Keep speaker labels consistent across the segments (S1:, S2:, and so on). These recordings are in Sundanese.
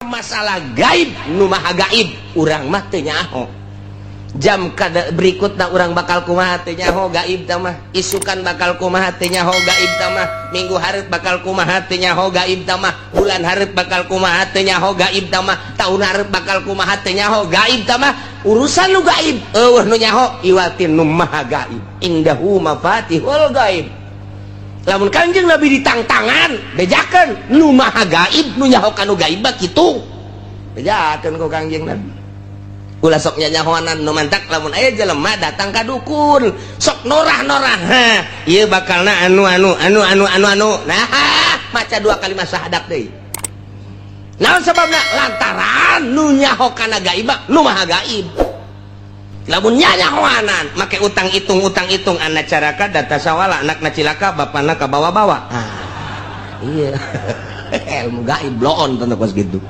S1: Masalah gaib nu maha gaib, urang mah teu nyaho. Jam kada berikutna urang bakal kumaha teu nyaho, gaib tah mah. Isukan bakal kumaha teu nyaho, gaib tah mah. Minggu hareup bakal kumaha teu nyaho, gaib tah mah. Bulan hareup bakal kumaha teu nyaho, gaib tah mah. Tahun hareup bakal kumaha teu nyaho, gaib tah mah. Urusan nu gaib euweuh nu nyaho iwatin nu maha gaib. Indahu mafatihul gaib. Lamun Kanjeng Nabi ditangtangan, bejakeun nu maha gaib, nu nyaho kanu gaib mah kitu. Bejakeun ku Kangjeng Nabi. Ulah sok nyanyahoanan. Nu mantak lamun aya jelema datang ka dukun sok norah-norah, ha ieu bakalna anu anu anu anu anu anu, nah maca dua kalimat syahadat deui. Naon sababna? Lantaran nu nyaho kana gaib nu maha gaib. Lamun nyanyahoanan make utang hitung, utang hitung, anak caraka data sawala, anakna cilaka, bapana kabawa-bawa. Ah, iya ilmu gaib bloon tentu kos gitu.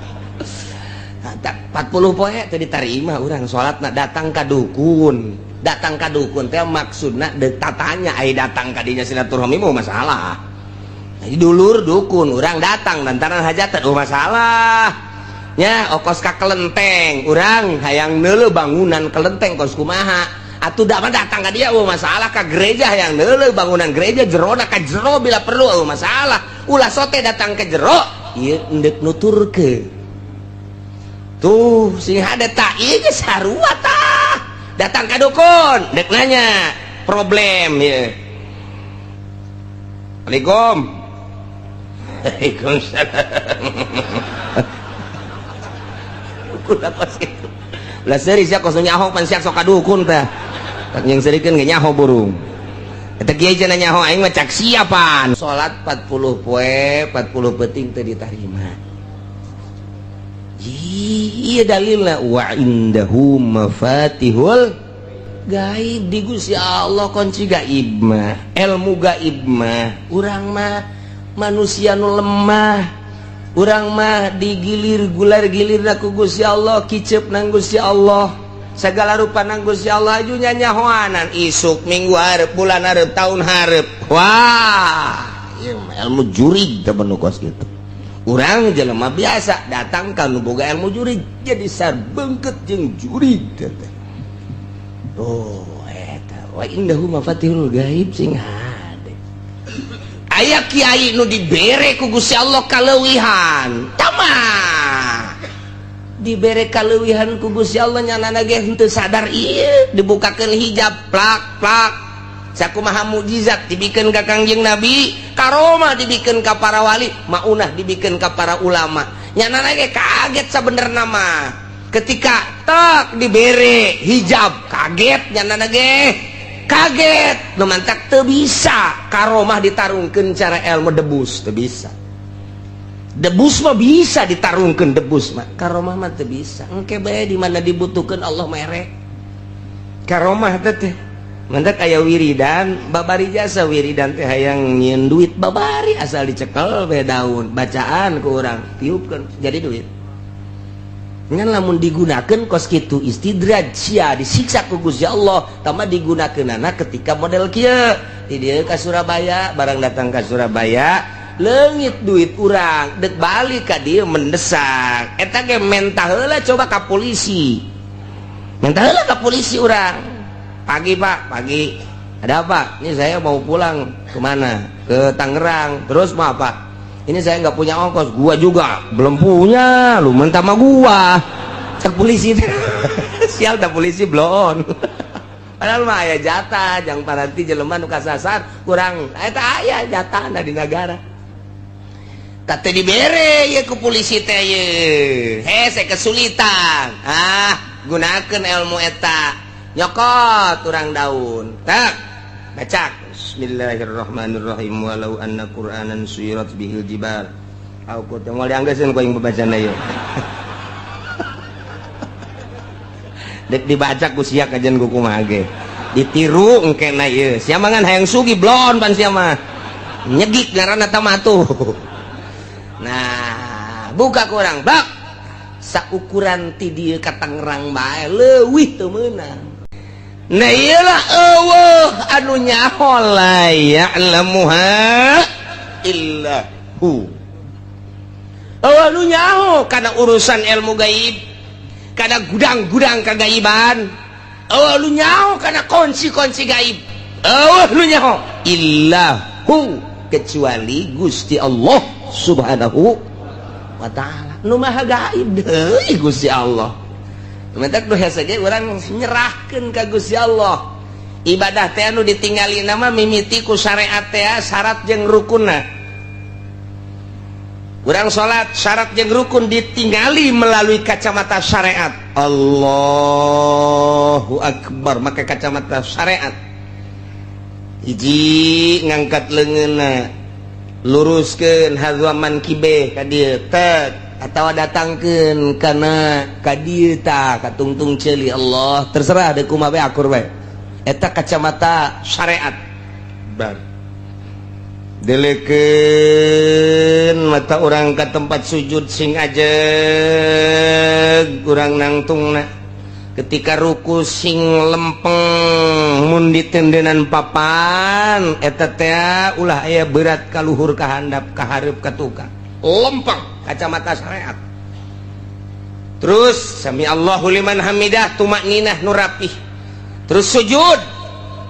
S1: 40 poe teu diterima urang salatna datang ka dukun. Datang ka dukun teh maksudna deuk tatanya, ai datang ka dinya silaturahmi mau masalah. Jadi dulur dukun urang datang lantaran hajatan, oh masalah nya. Okos ka kelenteng, urang hayang neuleuh bangunan kelenteng kos kumaha atuh, da mah datang ka dia, oh masalah. Ka gereja hayang neuleuh bangunan gereja jerona, ka jero bila perlu, oh masalah. Ulah sote datang ke jero ieu endek nuturkeun tuh sing hade tak ieu geus sarua tah. Datang ka dukun dek nanya problem ieu. Assalamualaikum. Waalaikumsalam. Dukun apa sih itu? Ulah seuri sia, kos nyaho pan sia sok ka dukun tah. Tak yang serikeun ge nyaho burung. Eta kiai cenah nyaho, aing mah cak siapan. Salat 40 poe 40 peuting teu ditarima. Iya dalilna wa indahu mafatihul gaib, di Gusti Allah kunci gaib mah, ilmu gaib mah. Urang mah manusia nu lemah, urang mah digilir gular gilir ku Gusti Allah, kicep nang Gusti Allah, segala rupa nang Gusti Allah. Aju nyanyahoanan isuk, minggu hareup, bulan hareup, tahun hareup, wah ieu mah ilmu jurig teh kos kitu. Urang jelema biasa datang ka nu boga ilmu jurig jadi sarbengket jeung jurig teh. Oh eta wa indahu mafatihul gaib, sing hade. Aya kiai nu dibere ku Gusti Allah kaleuwihan, tama dibere kaleuwihan ku Gusti Allah, nyanana ge henteu sadar ieu dibukakeun hijab plak plak. Sakumaha mukjizat dibikeun ka Kangjeng Nabi, karomah dibikeun ka para wali, maunah dibikeun ka para ulama, nyanana ge kaget sabenerna mah. Ketika tak dibere hijab kaget, nyanana ge kaget. Nu mantak teu bisa karomah ditarungkeun cara ilmu debus, teu bisa. Debus mah bisa ditarungkeun, debus mah. Karomah mah teu bisa. Engke bae di mana dibutuhkeun Allah mere karomah teh teh. Mantak aya wiridan babari jasa, wiridan teh hayang nyieun duit babari, asal dicekel we daun bacaan ku urang, tiupkeun jadi duit. Ngan lamun digunakeun kos kitu istidraj sia, disiksa ku Gusti Allah. Tama digunakeunana ketika model kieu di dieu ka Surabaya, barang datang ka Surabaya leungit duit urang, dek balik ka dieu mendesak. Eta ge mentah heula coba ka polisi, mentah heula ka polisi urang. Pagi, Pak, pagi. Ada apa ini? Saya mau pulang. Kemana? Ke Tangerang. Terus mau apa? Ini saya nggak punya ongkos. Gua juga belum punya, lu mentah sama gua, cek polisi. Sial dah polisi bloon. Padahal mah aya jatah jang paranti jelema nu kasasar kurang, eta aya jatah di negara. Kata dibere ya ku polisi teh ye, hese kesulitan, ah gunakan ilmu eta. Nyokot urang daun, tak baca bismillahirrahmanirrahim, walau anna qur'anan suyirat bihil jibal au qut moal dianggeuskeun ku aing babacana ieu. Dek dibaca ku sia kajian ku kumaha ge ditiru engkena ieu. Sia mah ngan hayang sugih blon pan, sia mah nyegik ngaranna tah mah tuh. Nah, buka kurang bak saukuran ti dieu ka Tangerang bae leuwih teu meunang. Nah iyalah, eueuh anu nyaho, la ya'lamuha illa hu. Euweuh nu nyaho kana urusan ilmu gaib, kana gudang-gudang kagaiban. Euweuh nu nyaho kana kunci-kunci gaib. Euweuh nu nyaho illahu, kecuali Gusti Allah Subhanahu wa Ta'ala. Nu maha gaib deui Gusti Allah. Mentak nu hese ge urang nyerahkeun ka Gusti Allah. Ibadah teh anu ditinggali nama mimiti ku syariat teh, syarat jeung rukunna. Urang salat, syarat jeung rukun ditinggali melalui kacamata syariat. Allahu Akbar, make kacamata syariat. Hiji, ngangkat leungeunna, luruskeun hadzwa mankibe ka dieu, tek, atawa datangkeun kana ka dieu, tah, ka tungtung ceuli. Allah, terserah deuk kumaha bae, akur bae. Eta kacamata syariat. Bar delekeun mata urang ke tempat sujud, sing ajeg urang nangtungna. Ketika ruku sing lempeng, mun ditendenan papan eta teh ulah aya berat ka luhur, ka handap, ka hareup, ka tukang. Lempeng, kacamata syariat. Terus sami Allahu liman hamidah, tumakninah nu rapih. Terus sujud,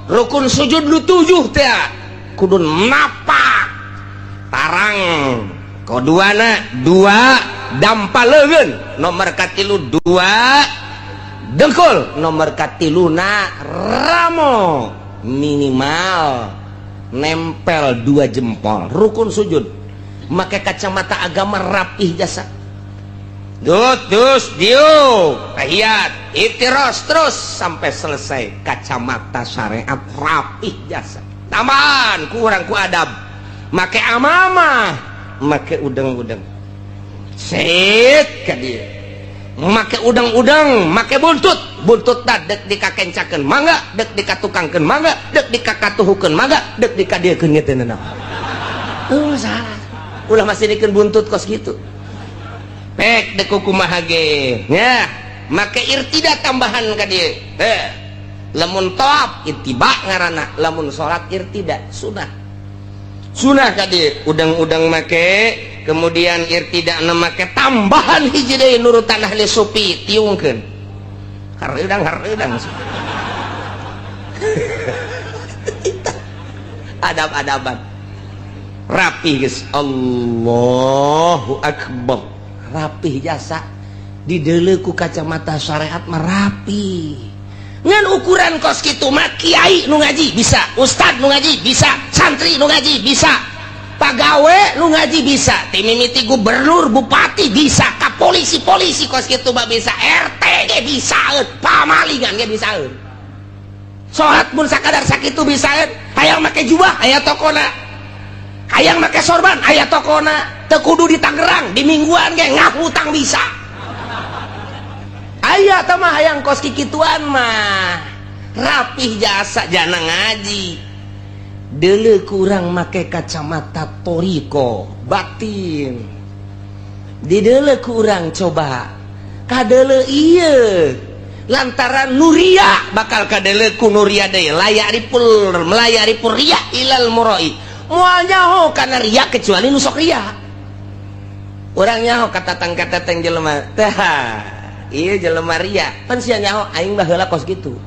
S1: rukun sujud nu tujuh teh kudu napak tarang, koduana dua dampa leungeun, nomor katilu dua dengkul, nomor katiluna ramo, minimal nempel dua jempol. Rukun sujud make kacamata agama rapih jasa. Dut, dus, diuk, tahiyat, iftiros, terus sampai selesai, kacamata syariat rapih jasa. Tambahan kurang ku adab, make amamah, make udang-udang set ka dieu, make udang-udang, make buntut. Buntut tah dek dikakencakeun mangga, dek dikatukangkeun mangga, dek dikakatuhukeun mangga, dek dikadiekeun ge teu nanaon. Oh, salah. Ulah masih dikeun buntut kos gitu. Pek dek kumaha ge nya, make irtida tambahan ka dieu. Eh, lamun tawaf ittiba ngaranna, lamun salat irtida sunah. Sunah ka dieu udang-udang make, kemudian irtida make tambahan hiji deui, nurutan ahli sufi, tiungkeun. Hareudang hareudang. Adab-adaban. Rapi geus, Allahu Akbar. Rapih jasa, dideuleu ku kacamata syariat mah rapi. Ngan ukuran kos kitu mah kiai nu ngaji bisa, ustad nu ngaji bisa, santri nu ngaji bisa, pagawe nu ngaji bisa, ti mimiti gubernur, bupati bisa, ka polisi-polisi kos kitu mah bisa, RT ge bisa, pamalingan ge bisa. Salat mun sakadar sakitu bisa, hayang make jubah aya tokona, hayang make sorban aya tokona. Teu kudu di Tangerang, di Mingguan ge ngahutang bisa. Aya tah mah hayang kos kikituan mah rapih jasa, jana ngaji. Deuleu kurang make kacamata toriko batin, dideuleu kurang coba kadeuleu ieu, lantaran nuria bakal kadeuleu ku nuria deui. La ya'riful la ya'rifur riya ilal muroi, moal nyaho kana ria kecuali nu sok ria. Urang nyaho katatang katatang jelema teh, iya, jelema ria pan. Sia nyaho aing baheula kos kitu,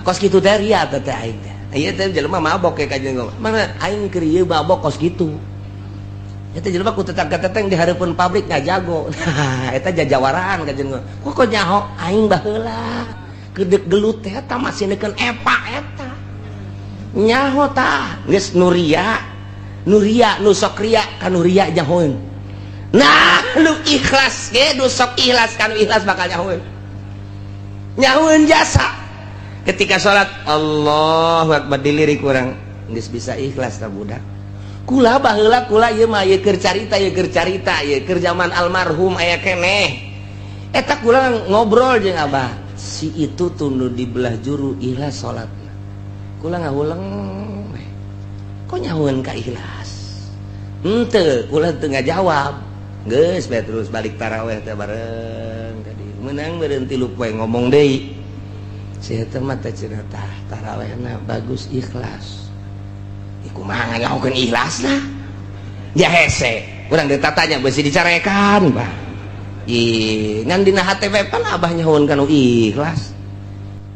S1: kos kitu teh ria teh teh aing teh. Ieu teh jelema mabok ya kajian, mana aing keur ieu mabok kos kitu. Eta jelema ku tetang kateteng di hareupeun pabrik ngajago. Nah, eta jajawaraan kajian. Kok kok nyaho aing baheula kedek gelut teh, eta masih neukeun epa, eta nyaho tah. Geus nuria nuria, nu sok ria ka nu ria nyahoeun. Nah, nu ikhlas ge, nu sok ikhlas ka nu ikhlas bakal nyahoeun, nyahoeun jasa. Ketika salat, Allahu Akbar, dilirik urang geus bisa ikhlas tah budak. Kula baheula, kula ieu mah, ieu keur carita, ieu keur carita, ieu keur zaman almarhum aya keneh. Eta kula ngobrol jeung abah si itu tuh nu di belah juru, ikhlas salatna. Kula ngahuleng, kok nyahoeun ka ikhlas? Henteu, kula teu ngajawab. Geus bae, terus balik taraweh teh bareng tadi menang meureun 3 poe ngomong deui si eta mah teh, cenah, tah tarawehna bagus, ikhlas. Iku mah nganyahokeun ikhlasna. Ya hese. Urang ditatanya besi dicarekan, bah. Ih, ngan dina hate we pan abah nyahoan kanu ikhlas.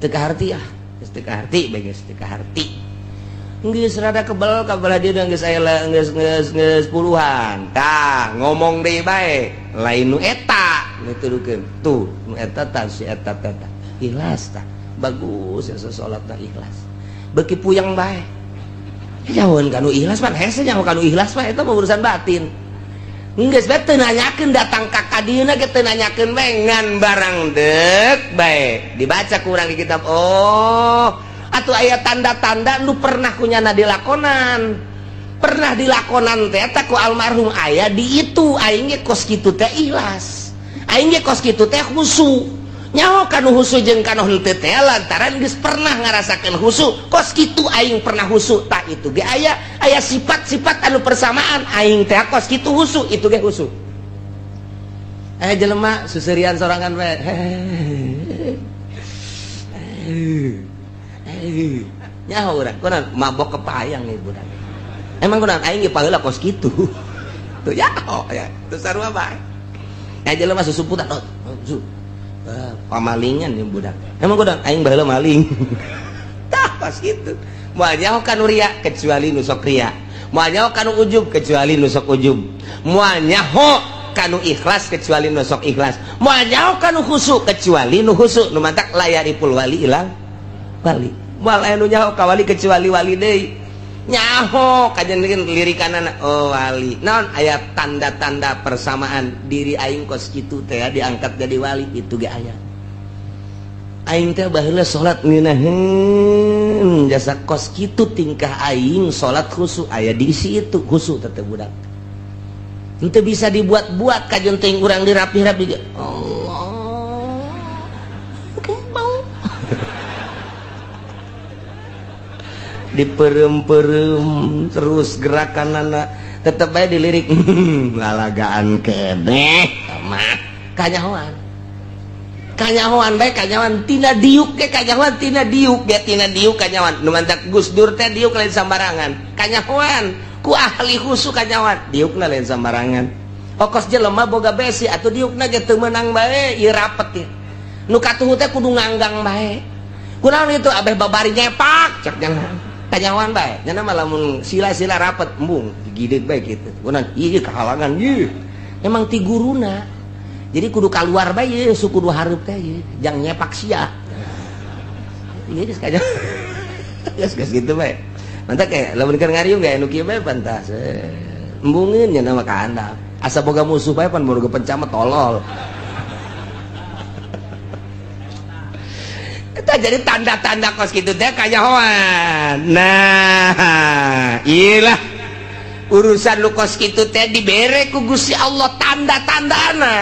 S1: Teu kaharti ah, geus teu kaharti bae, geus teu kaharti. Geus rada kebel ka belah dieu, geus aya, geus geus geus puluhan. Tah, ngomong deui bae, lain nu eta nu tudukeun. Tuh, nu eta tah, si eta teh tah. Ikhlas tah. Bagus ya salatna ikhlas. Beuki puyeng bae. Nyahoan kanu ikhlas pan hese, nyaho kanu ikhlas mah eta mah urusan batin. Geus bae teu nanyakeun, datang ka kadieuna ge teu nanyakeun bae, ngan barang deuk bae dibaca ku urang di kitab. Oh, atuh aya tanda-tanda nu pernah kunyana dilakonan. Pernah dilakonan teh eta ku almarhum, aya di itu, aing ge kos kitu teh ikhlas. Aing ge kos kitu teh khusu. Nyaho kanu khusu jeung kanu henteu teh lantaran geus pernah ngarasakeun khusu. Kos kitu aing pernah khusu, tah itu ge aya aya sifat-sifat anu persamaan, aing teh kos kitu khusu, itu ge khusu. Eh, jelema susurian sorangan we. Nyaho urang kunaon mabok kepayang nih budak. Emang kunaon, aing ge paheula kos kitu. Tuh nyaho ya, tuh sarua bae. Eh, jelema susumputan, oh, su. Pamalingan nih budak. Emang kunaon, aing baheula maling. Tah pas kitu. Moal nyaho kanu ria kecuali nu sok ria. Moal nyaho kanu ujub kecuali nu sok ujub. Moal nyaho kanu ikhlas kecuali nu sok ikhlas. Moal nyaho kanu khusu kecuali nu khusu. Nu mantak la ya'riful wali ilang wali. Moal aya nu nyaho ka wali kecuali wali deui. Nyaho kajen lirikanana, oh wali. Naon, aya tanda-tanda persamaan diri aing kos kitu teh diangkat jadi wali, itu ge aya. Aing teh baheula salat ngeunaheun jasa kos kitu tingkah aing salat khusu, aya diisi itu khusu teh budak. Henteu bisa dibuat-buat kajen teuing urang dirapih-rapi ge. Allah. Kembang. Diperem-perem terus gerakan anak tetep aja dilirik, lalagaan keneh mah kanyahoan, kanyahoan bae, kanyahoan tina diuk ge, kanyahoan tina diuk ge, tina diuk kanyahoan. Nu mantak Gus Dur teh diuk lain sambarangan, kanyahoan ku ahli khusu, kanyahoan diukna lain sambarangan. Okos jelema boga besi atuh diukna ge teu meunang bae, ieu rapet ieu nu katuhu teh kudu nganggang bae. Kunaon itu abeh babari nyepak cek jangan kanyahoan bae nya mah, lamun sila-sila rapet embung digideut bae kitu. Kunaon ieu kahalangan ieu emang ti guruna, jadi kudu kaluar bae ieu, suku kudu hareup teh ieu jang nyepak sia ieu, geus kanya geus geus kitu bae. Mantap kayak lamun keur ngariung ge nu kieu bae pantas embungeun nya mah ka handap, asa boga musuh bae pan boga pencama tolol. Eta jadi tanda-tanda kos kitu teh kanyahoan. Nah, iyalah urusan lu kos kitu teh dibere ku Gusti Allah tanda-tandana.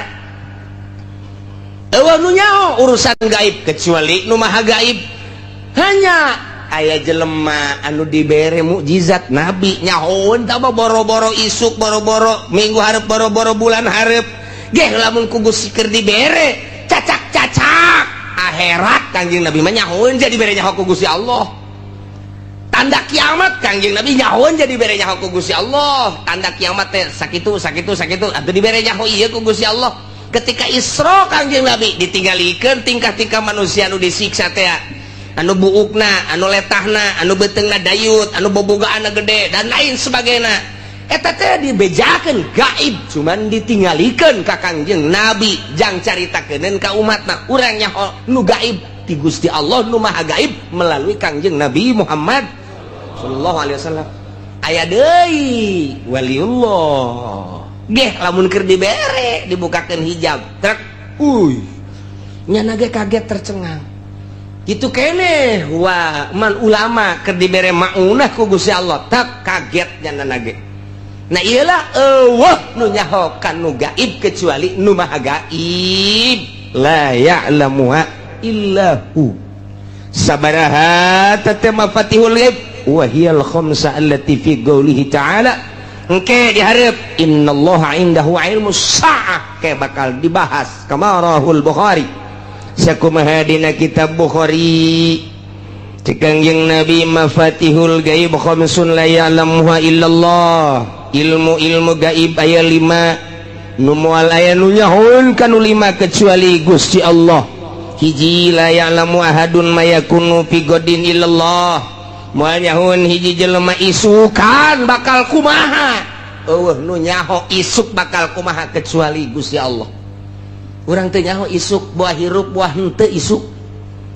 S1: Eueuh nu nyaho urusan gaib kecuali nu maha gaib. Hanya aya jelema anu dibere mukjizat nabi nyahoeun tah boro-boro isuk, boro-boro minggu hareup, boro-boro bulan hareup. Geh lamun ku Gusti keur dibere cacak-cacak akhirat Kangjeng Nabi mah nyahoeun jadi bere nyaho ku Gusti Allah. Tanda kiamat Kangjeng Nabi nyahoeun jadi bere nyaho ku Gusti Allah. Tanda kiamat teh sakitu sakitu sakitu atuh dibere nyaho ieu ku Gusti Allah. Ketika Isra Kangjeng Nabi ditinggalikeun tingkah-tingkah manusia anu disiksa teh, anu buukna, anu letahna, anu beuteungna dayut, anu bobogaanna gede dan lain sebagainya. Eta teh dibejakeun gaib, cuman ditinggalikeun ka Kangjeng Nabi jang caritakeun ka umatna. Urang nyaho nu gaib ti Gusti Allah nu maha gaib melalui Kangjeng Nabi Muhammad sallallahu alaihi wasallam. Aya deui waliullah geh lamun keur dibere dibukakeun hijab trek, uy nyana ge kaget tercengang gitu keneh. Wah, man ulama keur dibere maunah ku Gusti Allah tak kaget nyana ge. Nah iyalah eueuh nu nyaho kanu gaib kecuali nu maha gaib. La ya'lamuha illa hu. Sabaraha tete mafatihul ghaib wa hiyal khamsa allati fi qoulihi ta'ala. Engke dihareup innallaha indahu ilmus saah ke bakal dibahas kama rahul Bukhari. Sakumaha dina kitab Bukhari cek Kangjeng Nabi mafatihul ghaib khamsun la ya'lamuha illallah. Ilmu-ilmu gaib aya lima, nu moal aya nu nyahoeun kanu lima kecuali Gusti Allah. Hiji, la ya'lamu ahadun ma yakunu fi ghadin illallah. Moal nyahoeun hiji jelema isukan bakal kumaha. Euweuh nu nyaho isuk bakal kumaha kecuali Gusti Allah. Urang teu nyaho isuk buah hirup buah henteu, isuk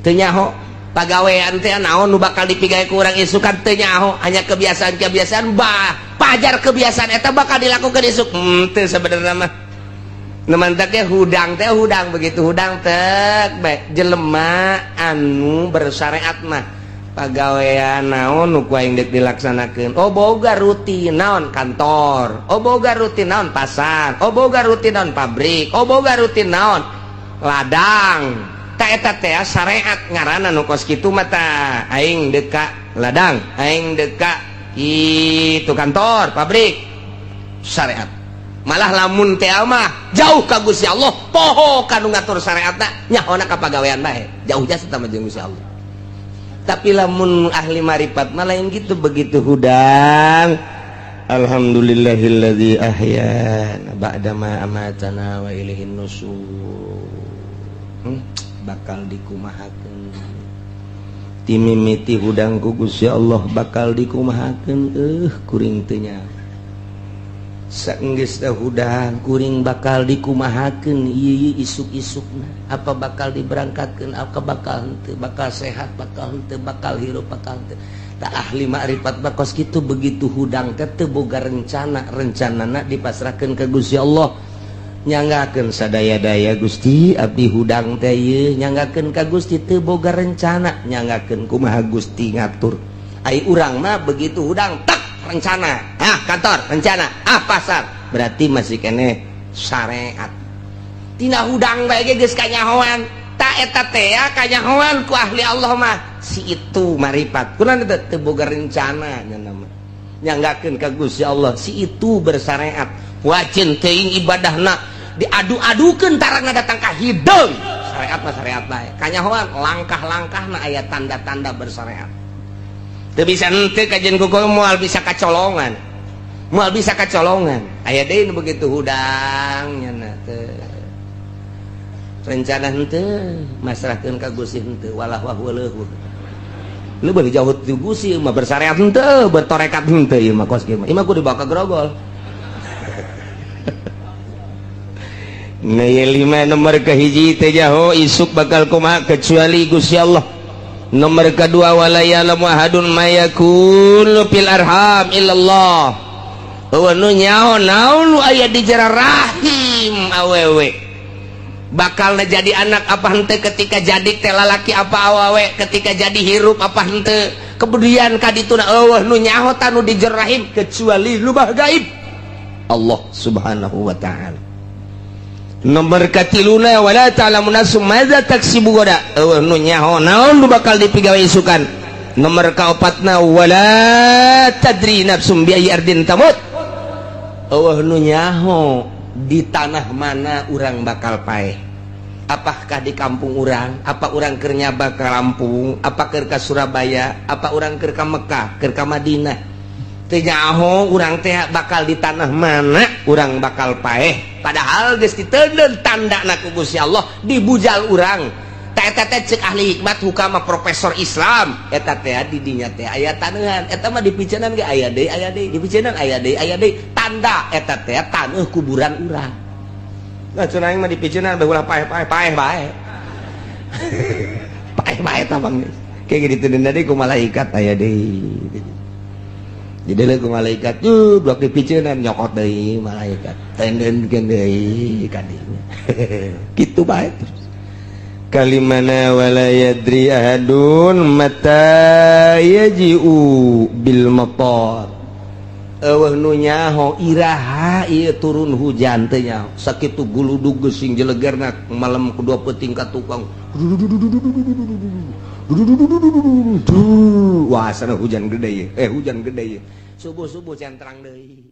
S1: teu nyaho. Pagawean teh naon nu bakal dipigawe ku urang isukan teu nyaho, hanya kebiasaan-kebiasaan bah pajar kebiasaan eta bakal dilakukan isuk teu sebenarnya mah. Nu mantaknya hudang teh hudang, begitu hudang tek bae. Jelema anu bersyariat mah pagawean naon nu ku aing deuk dilaksanakeun, oh boga rutin naon kantor, oh boga rutin naon pasar, oh boga rutin naon pabrik, oh boga rutin naon ladang. Tak eta teh syariat ngaranna. Nu kos kitu mah tah aing deuk ka ladang, aing deuk ka itu kantor, pabrik, syariat. Malah lamun teh mah jauh ka Gusti Allah, poho kanu ngatur syariatna, nyahona ka pagawean bae, jauh jasa sama jeung Gusti Allah. Tapi lamun ahli marifat mah lain gitu. Begitu hudang, alhamdulillahilladzi ahyana ba'dama amatana wa ilaihin nusur. Bakal dikumahakeun timimiti hudang ku Gusti Allah, bakal dikumahakeun, kuring teu nyaho. Saenggeus hudang kuring bakal dikumahakeun ieu isuk-isukna, apa bakal diberangkatkeun, apa bakal henteu, bakal sehat bakal henteu, bakal hirup bakal henteu. Tak ahli makrifat bakos kitu, begitu hudang teh teu boga rencana, rencanana dipasrahkeun ka Gusti Allah. Nyanggakeun sadaya-daya, Gusti, abdi hudang teh ieu, nyanggakeun ka Gusti, teu boga rencana, nyanggakeun kumaha Gusti ngatur. Ai urang mah begitu hudang tak rencana, ah kantor rencana, ah pasar, berarti masih kene syariat. Tina hudang bae ge geus kanyahoan. Tak eta teh ya kanyahoan ku ahli Allah mah, si itu marifat. Kunaon teu teu boga rencana nya nama nyanggakeun ka Gusti Allah, si itu bersyariat. Wajin teuing ibadahna diadu-adukeun tarangna datang ka hideung. Syariat mah syariat bae, kanyahoan langkah-langkahna aya tanda-tanda bersyariat. Teu bisa henteu kajian kuku, moal bisa kacolongan, moal bisa kacolongan. Aya deui nu begitu hudang nya teu rencana henteu, masrahkeun ka Gusti henteu, walah wah leuhur lu boleh jauh ti Gusti mah, bersyariat henteu, bertorekat henteu, ieu mah kos kieu mah, ieu mah kudu dibawa ka grogol. Nah, lima nomor kahiji, teu nyaho isuk bakal kumaha kecuali Gusti Allah. Nomor kedua, wala ya'lamu ahadun ma yakunu fil arham illallah. Euweuh nu nyaho naon nu aya di jero rahim awewe, bakal jadi anak apa henteu, ketika jadi teh lalaki apa awewe, ketika jadi hirup apa henteu, kemudian kadituna euweuh nu nyaho tanu di jero rahim kecuali lubah gaib Allah Subhanahu wa Ta'ala. Nomor katiluna, wala ta'lamu nafsum madza taksibu ghadan. Euweuh nu nyaho naon nu bakal dipigawe isukan. Nomor kaopatna, wala tadri nafsum bi ayyi ardin tamut. Euweuh nu nyaho di tanah mana urang bakal paeh, apakah di kampung urang, apa urang keur nyaba ke Lampung, apa keur ka Surabaya, apa urang keur ka Mekah, keur ka Madinah. Teu nyaho urang teh bakal di tanah mana urang bakal paeh, padahal geus diteundeun tandana ku Gusti Allah dibujal urang. Tah eta teh ceuk ahli hikmat hukama profesor Islam, eta teh di dinya teh aya taneuhan, eta mah dipiceunan ge aya deui, aya deui, dipiceunan aya deui, aya deui, tanda eta teh taneuh kuburan urang. Nah, cenah aing mah dipiceunan bae ulah paeh-paeh, paeh bae, paeh bae tah bang. Kayak gitu deui ku malaikat aya deui. Jadi ku malaikat tuh blok dipiceunan, nyokot deui malaikat, tendenkeun deui ka dinya, kitu bae terus. Kalimana, wala yadri ahadun mata yaji'u bil matar. Euweuh nu nyaho iraha ieu turun hujan, teu nyaho. Sakitu guludug geusing jelegerna malam kedua peuting ka tukang, wah sana hujan gede ye, hujan gede ye, subuh-subuh can terang deui.